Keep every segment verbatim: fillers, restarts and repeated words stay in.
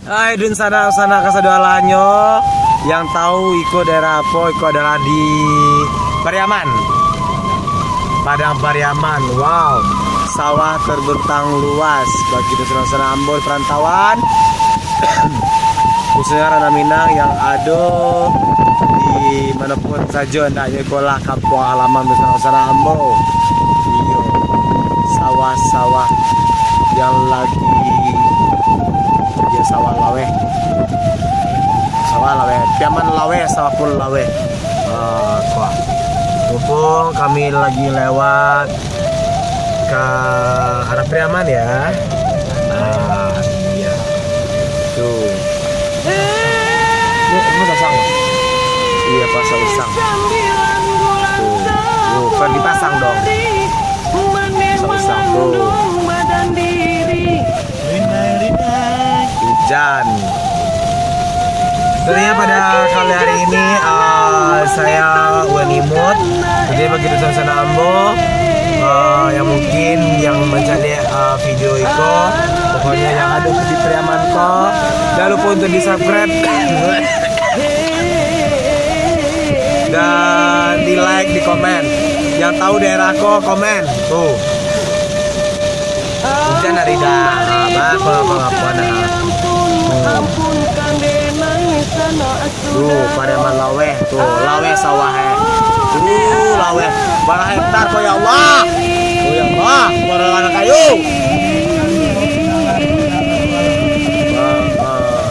Hai dunsanak-sanak kasadolahnyo, yang tahu iko daerah apo, iko adalah di Pariaman. Padang Pariaman, wow. Sawah terbentang luas bagi dunsanak-sanak ambo di perantauan. Khususnya Ranah Minang yang ado di manapun sajo, andaknyo ikolah kampuang halaman dunsanak-sanak ambo. Iyo, sawah-sawah yang lagi, iyo, sawah laweh. Sawah laweh, Piaman laweh, sawah pun laweh. Ah, kuah. Mumpung kami lagi lewat ka arah Pariaman ya. Ah, iya. Tuh. Ini, ini pasang. Iya, pasang usang. Tuh. Tuh, kan dipasang dong. Pasang usang tuh. Hujan. Sebenarnya pada kali hari ini, ah, saya Wenimut. Jadi bagi dunsanak-sanak ambo, ah, yang mungkin yang mencari, ah, video iko, pokoknya yang ada di Pariaman ko, jangan lupa untuk di-subscribe. Dan di-like, di-komen. Yang tahu daerah ko, komen. Tuh. Hujan dari dah, apa, apa, apa, apa, nah. Hmm. Tuh, Pariaman laweh, tuh, laweh sawah, eh. Tuh, laweh. Bara hektar ko, ya Allah. Oh, ya Allah, bara ladang kayu. Ah, ah.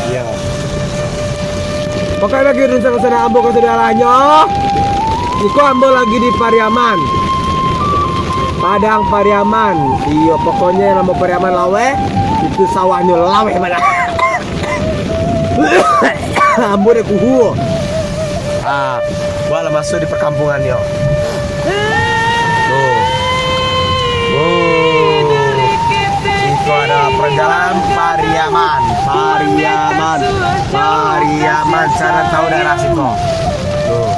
Iya. Pokoknya bagi dunsanak-sanak ambo kasadolahnyo, iko ambo lagi di Pariaman. Padang Pariaman. Iyo, pokoknyo yang namo Pariaman laweh, itu sawahnyo laweh bana. Ambo dah kuhu. Ah, wah lah masuk di perkampungan yo. Tuh. Tuh. Itu ada perjalanan Pariaman, Pariaman, Pariaman. Cara tahu daerah siko. Tuh.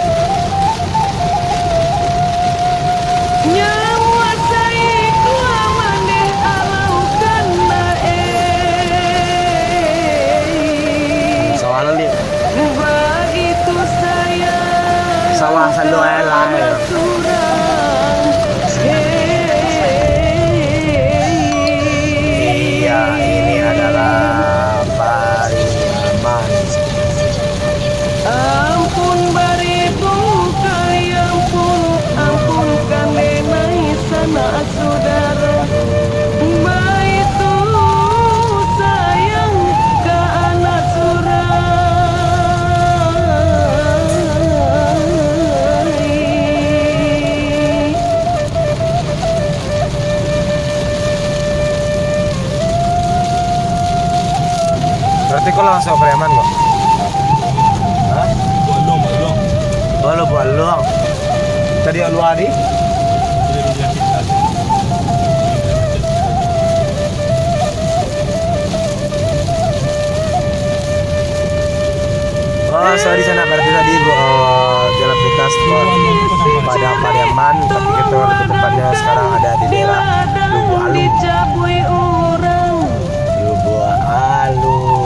Nyawa saikua mandeh alau kana, eh. Sawah lalu, Lik. Baitu sayang. Sawah sando ae lah, eh. Surang, eh. Iya, ini adalah Pariaman. Ampun baribu kali ampun, ampunkan denai sanak sudaro. Baitu sayang ka anak surang. Berarti kau langsung Pariaman kau? Hah? Buat luang, buat luang. Oh, lu buat luang. Tadi luar di? Oh, sorry, sanak, berarti tadi, eh, jalan pintas ke Padang Pariaman, tapi kita lebih tepatnya sekarang ada di daerah Lubuk Alung. Lubuk Alung.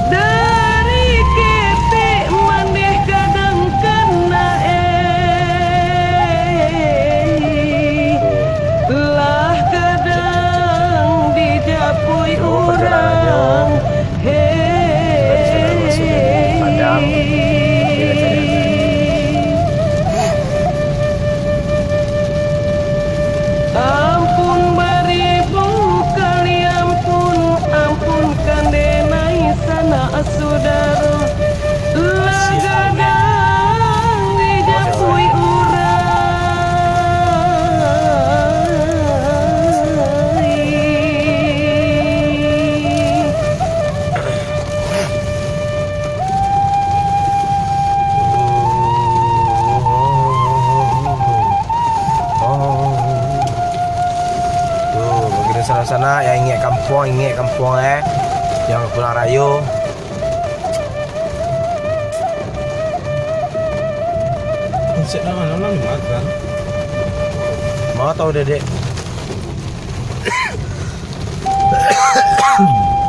Dari ketek mandeh kadang kana, eh. Lah kadang dijapui urang, hei. Ampun baribu kali ampun, ampunkan denai sanak sudaro. Lah gadang dijapui urang. Tuh, bagi dunsanak-sanak yang ingek kampuang, ingek kampuang, eh. Yang pulang rayo. Konsep nak mana, nak makan? Mau tahu, Dedek? Assalamualaikum.